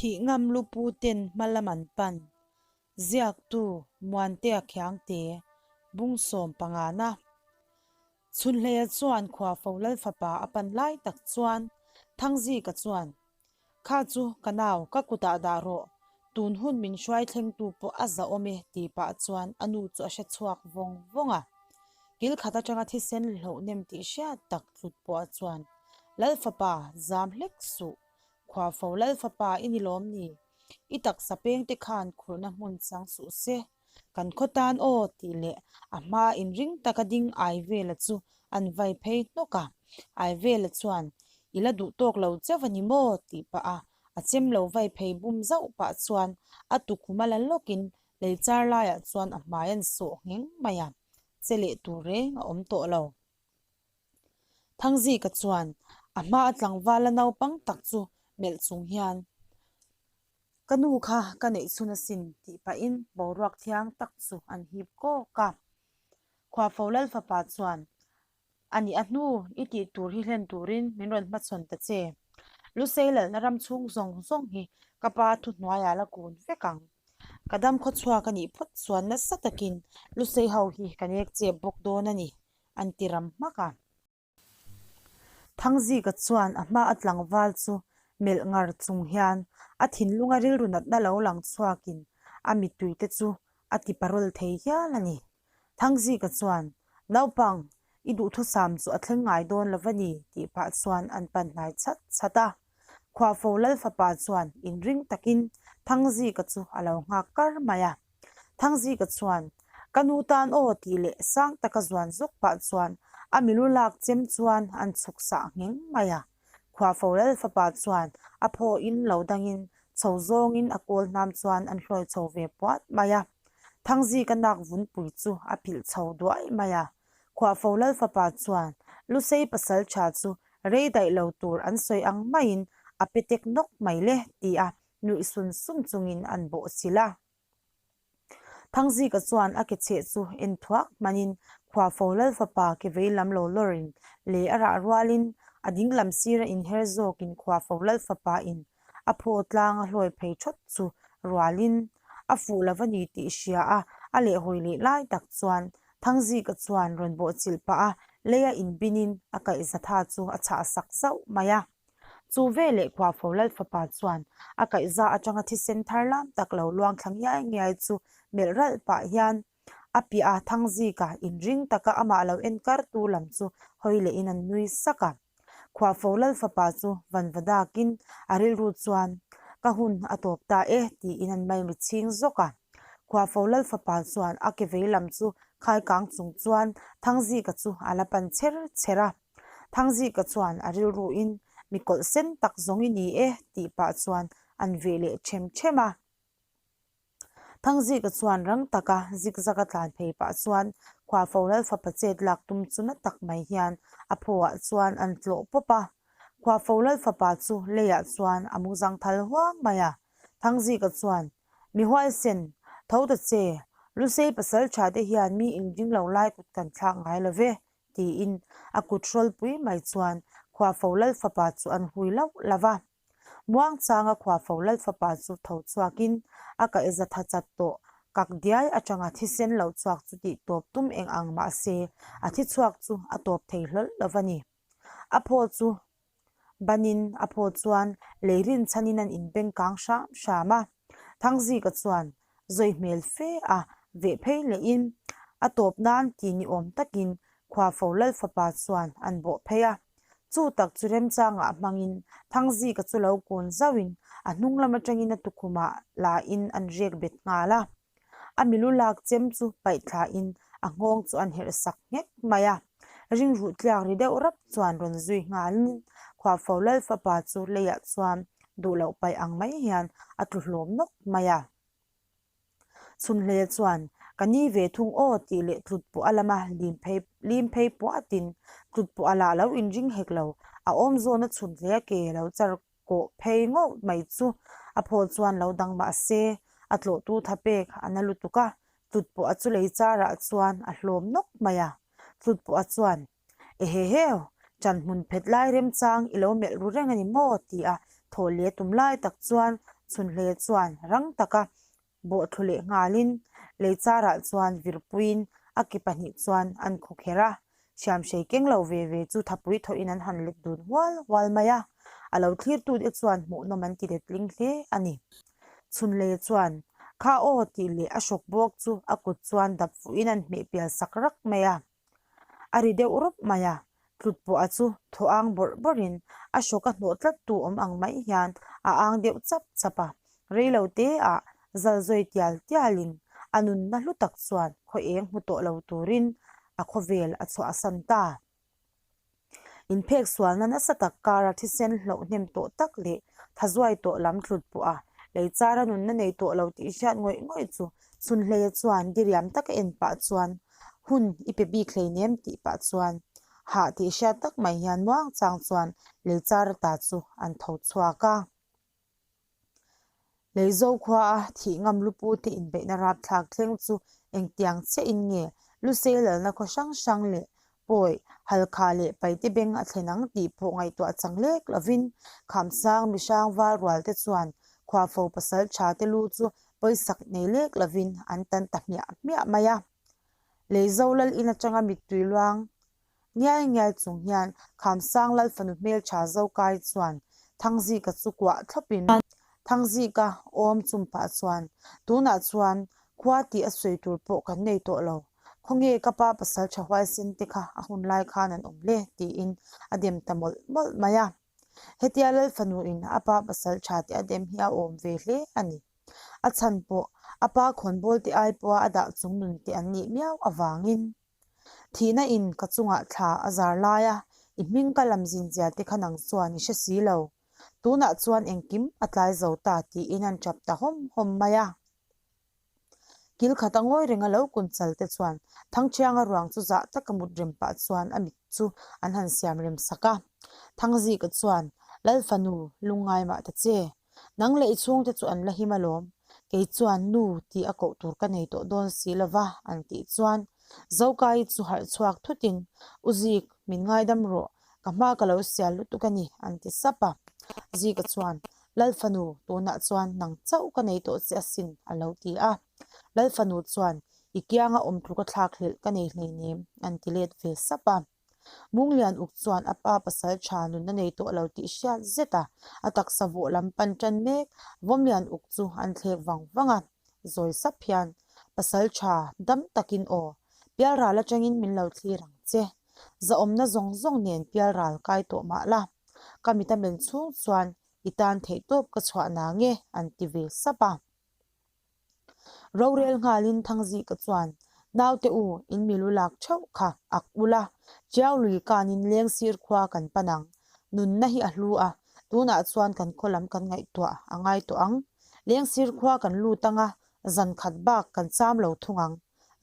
Thih ngam lu pu ten hma lam an pan. Ziaktu, Muantea Khiangte, Bung 15 na. Chhunhleia chuan Khuafo Lalfapa a pan lai tak chuan Thangzika chuan, Kha chu ka nau, ka kutah dah rawh, tun hun min hruai thlengtu pawh a zahawm e tih pah chuan a nu chu a hre chhuak vawng vawng a. Kil khat atanga thisen hloh nem tih hriat tak tlut pawh chuan, Lalfapa, zam hlek suh, Khuafo Lalfapa i ni lawm ni? I taksa pengte khan khurna hmun chang suh se. Kan khaw tan aw tih leh a hma inring taka ding Aivela chu an vai phei hnawk a. Aivela chuan, I la duh tawk lo chauh a ni maw? tih pah a, a chem lo vai phei bum zauh pah chuan a tukhum a la lawkin lei char laiah chuan a hmai an sawh ngheng mai a, che leh tur reng a awm tawh lo. Thangzika chuan a hma a tlangval a naupang tak chu melh chung hian, Ka nu kha ka neih chhun asin tih pahin boruak thiang tak chu an hip kawk a. Khuafo Lalfapa chuan, A nih a hnu, i tih tur hi hlen turin min rawn hmachhawn ta che. Lusei lalna ram chhung zawng zawng hi ka pa thuhnuaiah la kun vek ang. Ka dam khawchhuak a nih phawt chuan nasa takin Lusei ho hi ka nek chep bawk dawn a ni, an ti ram hmak a. Thangzika chuan a hma a tlangval chu melh ngar chung hian a thinlunga rilru natna lo lang chhuakin a mittui te chu a ti parawl thei hial a ni. Thangzika chuan, Naupang, i duhthusam chu a thleng ngai dawn lo va ni, tih pah chuan an pan hnai chhat chhat a. Khuafo Lalfapa chuan inring takin Thangzika chu a lo nghak kar mai a. Thangzika chuan, Ka nu tan aw tih leh sang taka zuan zawk pah chuan a milu lak chem chuan an chhuk sah ngheng mai a. Khuafo Lalfapa chuan a phaw in lo dangin chho zawngin a kawl hnam chuan an hlawi chho ve puat mai a. Thangzika nak vunpui chu a philh chho duai mai a. Khuafo Lalfapa chuan Lusei pasal tha chu rei daih lo tur an sawi ang maiin a pe tek nawk mai le ti a nuih sun sun chungin an bawh chilh a. Thangzika chuan a ke chheh chu en thuak hmanin Khuafo Lalfapa ke vei lam lo lawrin lei a rah rualin a ding lam sira inher zawkin Khuafo Lalfapa in a phaw tlang a hlawi phei thawt chu rualin a fuh lo va ni tih hria a, a lehhawi leh lai tak chuan Thangzika chuan rawn bawh chilh pah a, leia inbinin a kaihzatha chu a chhah sak zauh mai a. Chu veleh Khuafo Lalfapa chuan a kaihza atanga thisen thar lam tak lo luang thla ngiai ngiai chu melh ralh pah hian a piah a Thangzika inring taka amah lo en kartu lam chu hawi lehin an nui sak a. Khuafo Lalfapa chu vanva dakin a rilru chuan ka hun a tawp ta e tiin an maimi chhing zawk a. Khuafo Lalfapa chuan a ke vei lam chu khaikang chung chuan Thangzika chu a la pan chher chher a. Thangzika chuan a rilruin mi kawlh sen tak zawng i ni e tih pah chuan an veh leh ṭhem ṭhem a. Thangzika chuan rang taka zigzag a tlan phei pah chuan Khuafo Lalfapa chet lak tum chu na tak mai hian a phawah chuan an tlawh pawp a. Khuafo Lalfapa chu leiah chuan a mu zangthal huang mai a. Thangzika chuan, Mi huaisen, tho ta che, Lusei pasal tha te hian mi inring lo lai kut kan thlak ngai lo ve, tiin a kut hrawlpui mai chuan Khuafo Lalfapa chu an hui lauh lauh a. Muangchanga Khuafo Lalfapa chu tho chhuakin a kaihza tha chat tawh kak diai atanga thisen lo chhuak chu tih tawp tum eng ang mah se a thi chhuak chu a tawp thei hlawlh lo va ni. A phaw chu banin a phaw chuan lei rinchhanin an inbeng kang hram hram a. Thangzika chuan zawi hmel fe a veh phei lehin a tawp nan ti ni awm takin Khuafo Lalfapa chuan an bawh phei a. Chu tak chu remchangah hmangin Thangzika chu lo kun zauhin a hnung lam atangin a tukhumah lain an riak bet nghal a. A milu lak chem chu paih thlain a nghawng chu an herh sak nghek mai a. Ringruh tliak ri deuh rap chuan rawn zui nghalin Khuafo Lalfapa chu leiah chuan duh loh paih ang mai hian a tlu hlawm nawk mai a. Chhunhle chuan, Ka ni ve thung aw tih leh tlut pawh a lama lim phei lim phei puatin tlut pawh a lah lo inring hek lo, a awm zawna chhunhle a ke lo char kawh phei ngawt mai chu a phaw chuan lo dang mah se, a tlawhtu tha pek a na lutuk a, tlut pawh a chu lei charah chuan a hlawm nawk mai a. Tlut pawh a chuan, Eheheu, ṭan hmun phet lai remchang i lo melh ru reng a ni maw? ti a thaw leh tum lai tak chuan Chhunhleia chuan rang taka bawh thlu leh nghalin lei charah chuan virpuiin a ke pahnih chuan an khawkherh a, hriamhrei keng lo ve ve chu thapui thawhin an han let dun hual hual mai a, a lo thlirtute chuan hmuhnawm an ti letling hle a ni. Chhunhleia chuan, Kha aw tih leh a hrawk bawk chu a kut chuan dap fuhin an hmeh pial sak rak mai a. A ri deuh rawp mai a, tlut pawh a chu thaw ang bawrh bawrhin a hrawk a hnawh tlat tu awm ang mai hian a ang deuh chap chap a, reilo te ah zal zawi tial tialin a nunna hlu tak chuan khaw eng hmu tawh lo turin a khawvel a chhuahsan ta. Inphek sualna nasa tak kara thisen hloh hnem tawh tak leh thazuai tawh lam tlut pawh a lei chara nunna nei tawh lo tih hriat ngawih ngawih chu Chhunhleia chuan diriam taka en pah chuan hun i pe bik hleinem tih pah chuan hah tih hriat tak mai hian muang chang chuan lei chara ta chu an tho chhuak a. Leizo khua a thih ngam lupu te inbeihna rapthlak thleng chu engtiang chiahin nge Lusei lalna khaw hrang hrang leh pawi halkha leh paite beng a thlen ang tih pawh ngaihtuah chang lek lovin Khamsang mihrang val rual te chuan khuafo pasal tha te lu chu pawisak nei lek lovin an tan ta hmiah hmiah mai a. Leizo lal in atanga mittui luang Ngiai ngiai chung hian Khamsang Lalfanu hmeltha Zokai chuan Thangzika chu kuah thlawpin Thangzika awm chum pah chuan, Tunah chuan khua tih a sawi tur pawh kan nei tawh lo. Khawnge ka pa pasal tha huaisen te kha a hun lai khan an awm le? tiin a dem ta mawlh mawlh mai a. Hetia Lalfanuin a pa pasal tha te a dem hi a awm ve hle a ni. A chhan pawh a pa khawnbawl te ai pawha a dah chung nun te an nih miau avangin. Thihna in ka chungah thla a zar lai a, i hming ka lam zin zia te kha nang chuan i hre si lo. Tunah chuan engkim a tlai zo ta tiin an tap ta hawm hawm mai a. Kil khat a ngawi reng a lo kun chal te chuan Thangṭhianga ruang chu zah taka mut rem pah chuan a mit chu an han siam rem sak a. Thangzika chuan, Lal fanu, lungngai mah ta che. Nang leh i chhungte chu an la him alawm, kei chuan nu tih a koh tur ka nei tawh dawn si lova an tih chuan Zokai chu harh chhuak thutin U Zik, min ngaidam rawh, ka hma ka lo sial lutuk a ni an ti sap a. Zika chuan Lalfanu, tunah chuan nang chauh ka nei tawh che asin a lo ti a. Lalfanu chuan I kianga awm tluka thlak hlelh ka nei hleinem an ti let ve sap a. Munglian uk chuan a pa pasal tha nunna nei tawh lo tih hriat zet a, a taksa vawh lam pan tan mek. Vawmlian uk chu an thlek vang vang a, zawi sap hian, Pasal tha, dam takin aw, pialral atangin min lo thlir ang che. Zahawmna zawng zawng nen pialral kai tawh mah la, ka mit a men chhung chuan i tan theihtawp ka chhuah na nge, an ti ve sap a. Rorel nghalin Thangzika chuan, Naute u, in milu lak theuh kha ak ula, Tiau lui kanin Lengsir khua kan pan ang. Nunna hi a hlu a, tunah chuan kan khaw lam kan ngaihtuah a ngai tawh ang. Lengsir khua kan lut anga, zan khat bak kan cham lo thung ang.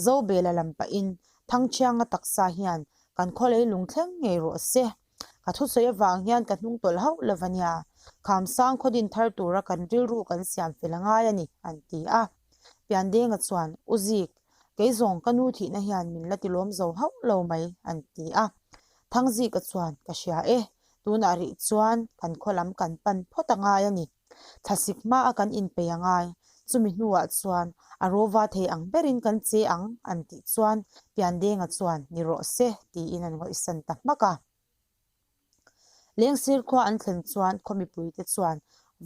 Zobela lam pahin Thangṭhianga taksa hian kan khaw leilung thleng ngei rawh se. Ka thusawi avang hian ka hnung tawlh hauh lo a nia, Khamsang khaw din thar tura kan rilru kan siam fel a ngai a ni, an ti a. Piandenga chuan, U Zik, kei zawng ka nu thihna hian min la tilawm zo hauh lo mai, an ti a. Thangzika chuan, Ka hria e, tunah rih chuan kan khaw lam kan pan phawt a ngai a ni. Thlasik hmaa kan inpeih a ngai, chumi hnuah chuan a rawva thei ang berin kan che ang an tih chuan Piandenga chuan ni rawh se tiin an ngawihsan ta hmak a. Lengsir khua an thlen chuan khaw mipuite chuan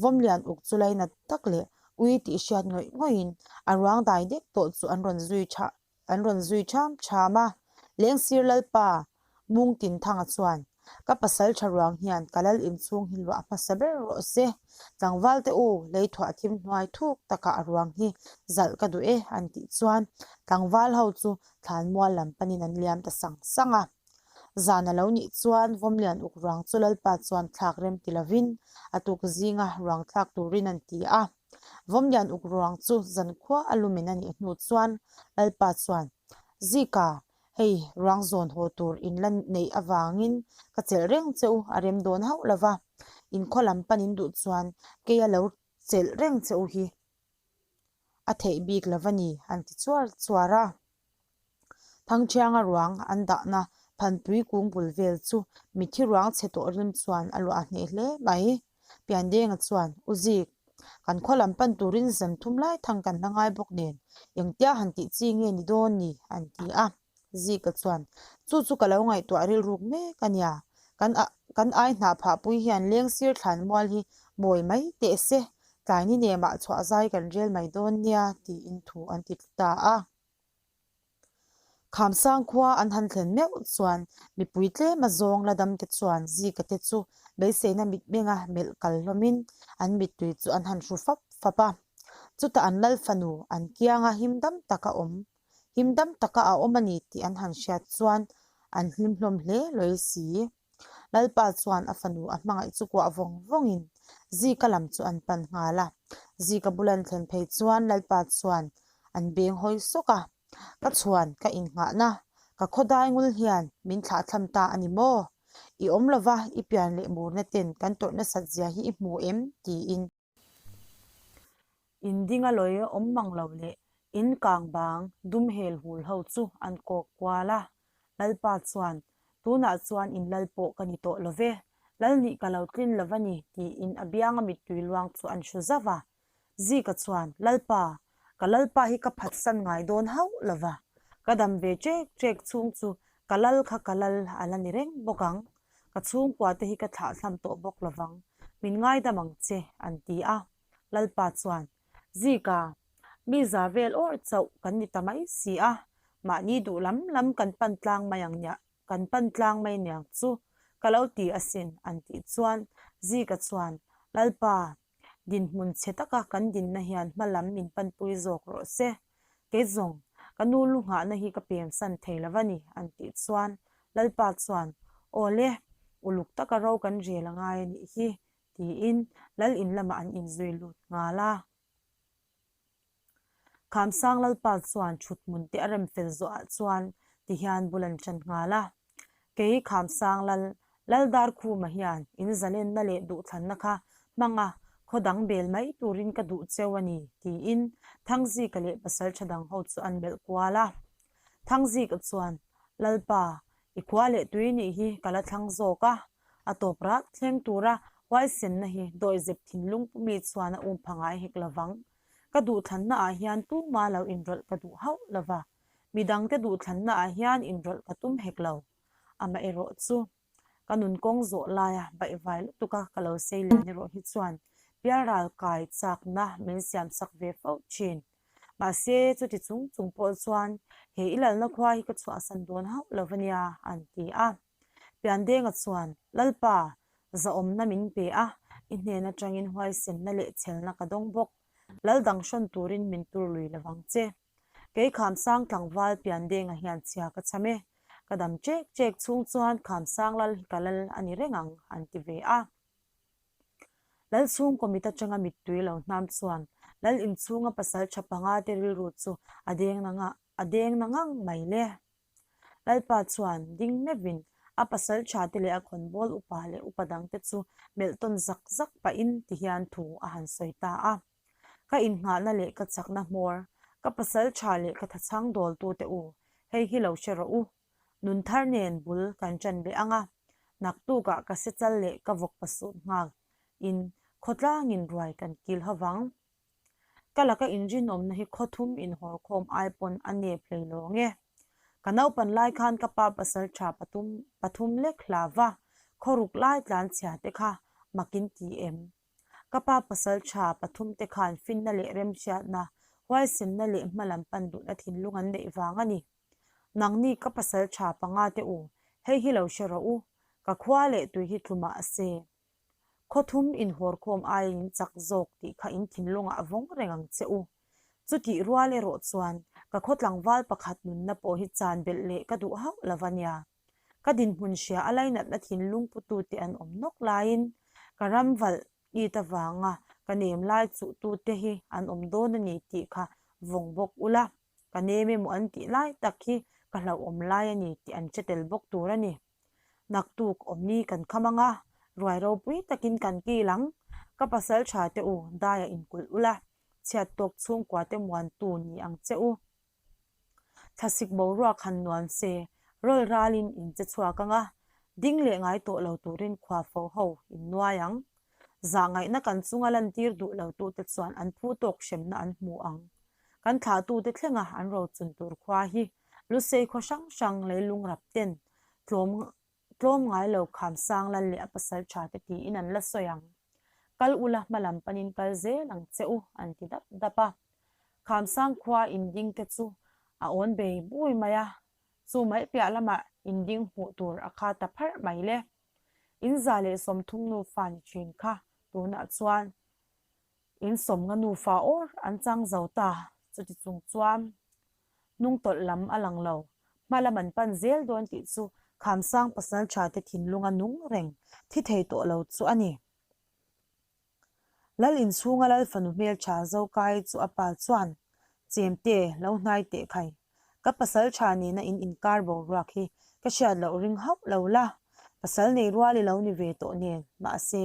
Vawmlian uk chu lainat tak leh ui tih hriat ngawih ngawihin a ruang dai dek tawh chu an rawn zui tha An rawn zui ṭham ṭham a, Lengsir Lalpa Mungtinthanga chuan, Ka pasal ṭha ruang hian ka lal inchhung hi luah hmasa ber rawh se. Tlangvalte u, leithuah thim hnuai thuk takah a ruang hi zalh ka duh e, an tih chuan tlangval ho chu thlanmual lam panin an liam ta sang sang a. Zan a lo nih chuan Vawmlian uk ruang chu Lalpa chuan thlak rem ti lovin a tuk zinga ruang thlak turin an ti a. Vawmlian uk ruang chu zankhua a lumin a nih hnu chuan Lalpa chuan, Zika, hei ruang zawn haw tur in la neih avangin ka chelh reng che u a rem dawn hauh lo va, in khaw lam pan in duh chuan kei a lo chelh reng che u hi a theih bik lo va ni, an ti chuar chuar a. Thangṭhianga ruang an dahna phanpui kung bul vel chu mithi ruang chhe tawh rim chuan a luah hneh hle mai. Piandenga chuan, U Zik, Kan khaw lam pan turin zan thum lai thang kan la ngai bawk nen, engtia han tih chi nge ni dawn ni? an ti a. Zika chuan, Chu chu ka lo ngaihtuah rilruk mek a nia. Kan a kan ai hnah phahpui hian lengsir thlan mual hi mawi mai teh se, tlai ni nemah chhuah zai kan rel mai dawn nia, tiin thu an ti ta a. Khamsang khua an han thlen meuh chuan mipui tlem a zawng la dam te chuan Zika te chu beiseina mitmenga melh kal hlawmin an mittui chu an han hru fap fap a. Chutah an lal fanu an kianga him dam taka awm him dam taka a awm a ni tih an han hriat chuan an hlim hlawm hle lawi si. Lalpa chuan a fanu a hmangaih chu kuah vawng vawngin Zika lam chu an pan nghal a. Zika bul an thlen phei chuan Lalpa chuan an beng hawi sawk a, Ka chhuan ka innghahna, ka khawdai ngul hian min thlahthlam ta a ni maw? I awm lova i pian leh murna ten kan tawrh nasat zia hi i hmu em? tiin. In ding a lawi awm mang lo leh in kang bang dum hel hul ho chu an kawk kual a. Lalpa chuan, Tunah chuan in lal pawh ka ni tawh lo ve, lal nih ka lo tlin lo va ni, tiin a bianga mittui luang chu an hru zauh a. Zika chuan, Lalpa, ka lalpa hi ka phatsan ngai dawn hauh lo va, ka dam ve ṭek ṭek chhung chu ka lal kha ka lal a la ni reng bawk ang. Ka chhungkua te hi ka thlahthlam tawh bawk lo vang, min ngaidam ang che, an ti a. Lalpa chuan, Zika, mi za vel awrh chauh kan ni ta mai si a, mahni duh lam lam kan pan tlang mai ang nia, kan pan tlang mai niang chu ka lo ti asin, an tih chuan Zika chuan, Lalpa, Dinhmun chhe taka kan dinna hian hma lam min panpui zawk rawh se. Kei zawng, ka nu lu nghahna hi ka pemsan thei lo va ni, an tih chuan Lalpa chuan, Aw le, uluk taka ro kan rel a ngai a nih hi, tiin Lal in lamah an inzui lut nghal a. Khamsang Lalpa chuan thuthmun te a rem fel zawhah chuan tihian bul an ṭan nghal a. Kei Khamsang Lal, Laldarkhuma hian in zalenna leh duhthlanna kha hmanga khaw dang bel mai turin ka duh cheu a ni, tiin Thangzika leh pasalṭha dang ho chu an melh kual a. Thangzika chuan, Lalpa, i khua leh tui nih hi ka la thlang zawk a, a tawp rat thleng tura huaisenna hi dawihzep thinlung pumi chuan a um pha ngai hek lovang. Ka duhthlanna ah hian tuma lo inrawlh ka duh hauh lova, midangte duhthlanna ah hian inrawlh ka tum hek lo. Amaherawh chu, ka nun kawng zawh laia baihvai lutuka ka lo sei lian erawh hi chuan pialral kai chakna min siamsak ve fo thin. Mahse, chuti chung chung pawh chuan he i lalna khua hi ka chhuahsan dawn hauh lo va nia, an ti a. Piandenga chuan, Lalpa, zahawmna min pe a, i hnen atangin huaisenna leh chhelna ka dawng bawk. Lal dang hrawn turin min tur lui lovang che. Kei Khamsang tlangval Piandenga hian chhia ka cham e. Ka dam chek chek chhung chuan Khamsang lal hi ka lal a ni reng ang, an ti ve a. Lal chhungkaw mit atanga mittui lo hnam chuan Lal inchhunga pasal tha panga te rilru chu a deng na a deng na ngang mai le. Lalpa chuan ding meuhin a pasal tha te leh a khawnbawl upa leh upa dang te chu melh tawn zak zak pahin ti hian thu a han sawi ta a. Ka innghahna leh ka chakna hmawr, ka pasal tha leh ka thachhang dawltute u, hei hi lo hre rawh u. Nun thar nen bul kan ṭan leh ang a, naktukah ka sechal leh ka vawk pasut nghak in khawtlangin ruai kan kil ho vang. Ka laka inrinawmna hi khaw thum inhawrkhawm ai pawn a nep hlei lawng e. Ka naupan lai khan ka pa pasal ṭha pathum pathum lek hla va, khaw ruk lai tlan chhia te kha makin ti em? Ka pa pasal ṭha pathum te khan finna leh remhriatna, huaisenna leh hmalam pan duhna thinlung an neih vang a ni. Nangni ka pasal ṭha panga te u, hei hi lo hre rawh u, ka khua leh tui hi tlumah a se. Khaw thum inhawrkhawm aiin in chak zawk tih kha in thinlungah a vawng reng ang che u. Chutih rual erawh chuan ka khaw tlangval pakhat nunna pawh hi chan belh leh ka duh hauh lo va nia. Ka dinhmun hria a lainatna thinlung putute an awm nawk laiin ka ram valh it avanga ka nem lai chuhtute hi an awm dawn a ni tih kha vawng bawk ula. Ka nem emaw an tih lai tak hi ka hlauhawm lai a ni tih an hre tel bawk tur a ni. Naktuk awmni kan kham ang a, ruai ropui takin kan kil ang. Ka pasal tha te u, daiah inkulh ula, chhiat tawk chhungkua te muantu ni ang che u. Thlasik boruak han nuam se, rawl ralin in che chhuak ang a, ding leh ngai tawh lo turin khua fo ho in nuai ang. Zahngaihna kan chunga lantir duh lotute chuan an phu tawk hremna an hmu ang. Kan thlahtute thlenga an rochun tur khua hi Lusei khaw hrang hrang leilung rap ten tlawm tlawm ngai lo Khamsang lal leh a pasal tha te tiin an la sawi ang. Kal ula hma lam panin kal zel ang che u an ti dap dap a. Khamsang khua inding te chu a awn bei bui mai a, chu mai piah lamah inding hmuh tur a kha ta pharh mai le. In 130 nufa ni thin kha tunah chuan in 50 nufa awr an chang zo ta, chuti chung chuan hnung tawlh lam a lang lo. Hma lam an pan zel dawn tih chu Khamsang pasal tha te thinlunga nung reng thi thei tawh lo chu a ni. Lal inchhunga Lal fanu hmeltha Zokai chu a pa chuan, Chemte, lo hnai teh khai. Ka pasal tha nena in inkar boruak hi ka hriat loh ring hauh lo la, pasal nei rual i lo ni ve tawh nen, mahse,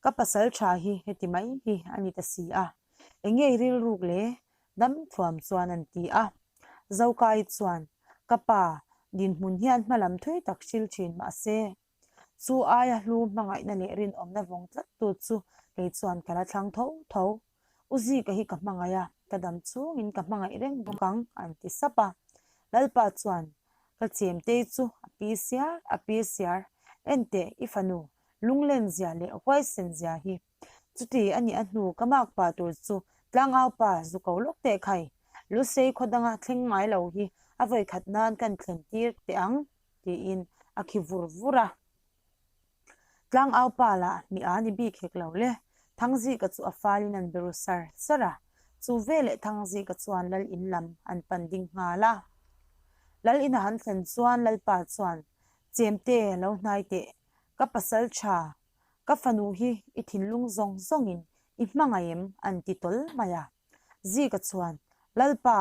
ka pasal tha hi heti mai hi a ni ta si a, eng nge i rilruk le? Dam thuam chuan an ti a. Zokai chuan, Ka pa, dinhmun hian hmalam thui tak hril thin mahse, Chu aia hlu hmangaihna leh rinawmna vawng tlat tu chu kei chuan ka la thlang tho tho. U Zika hi ka hmangaih a, ka dam chungin ka hmangaih reng bawk ang, an ti sap a. Lalpa chuan, Ka chemtei chu a pi siar a pi siar, enteh i fanu lunglen zia leh huaisen zia hi. Chuti a nih a hnu ka mak pa tur chu tlangau pa zu ko lawk teh khai, Lusei khaw danga thleng ngai lo hi a vawikhat nan kan thlen tir teh ang, tiin a khi vur vur a. Tlangau pa lah mi a ni bik hek lo le, Thangzika chu a falin an be ru sar sar a, chu veleh Thangzika chuan Lal in lam an pan ding nghal a. Lal ina han thlen chuan Lalpa chuan, Chemte lo hnai teh, ka pasal tha Ka fanu hi i thinlung zawng zawngin i hmangaih em? an ti tawl mai a. Zika chuan, Lalpa,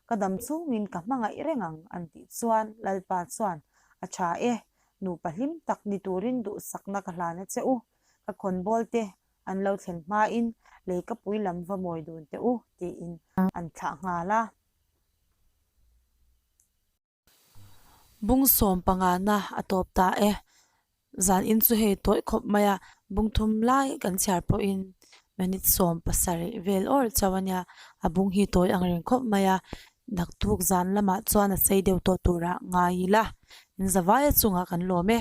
ka dam chungin ka hmangaih reng ang an tih chuan Lalpa chuan, A tha e, nupa hlim tak ni turin duhsakna ka hlan a che u, ka khawnbawl te an lo thlen hmain leikapui lam va mawi dun teh u tiin an thlah nghal a. Bung 15 na a tawp ta e. Zan in chu hei tawih khawp mai a, bung thum lai kan chhiar pawhin minute 17 vel awr chauh a nia, a bung hi tawi ang reng khawp mai a, naktuk zan lamah chuan a sei deuh tawh turah ngai ila, in zavaia chungah kan lawm e.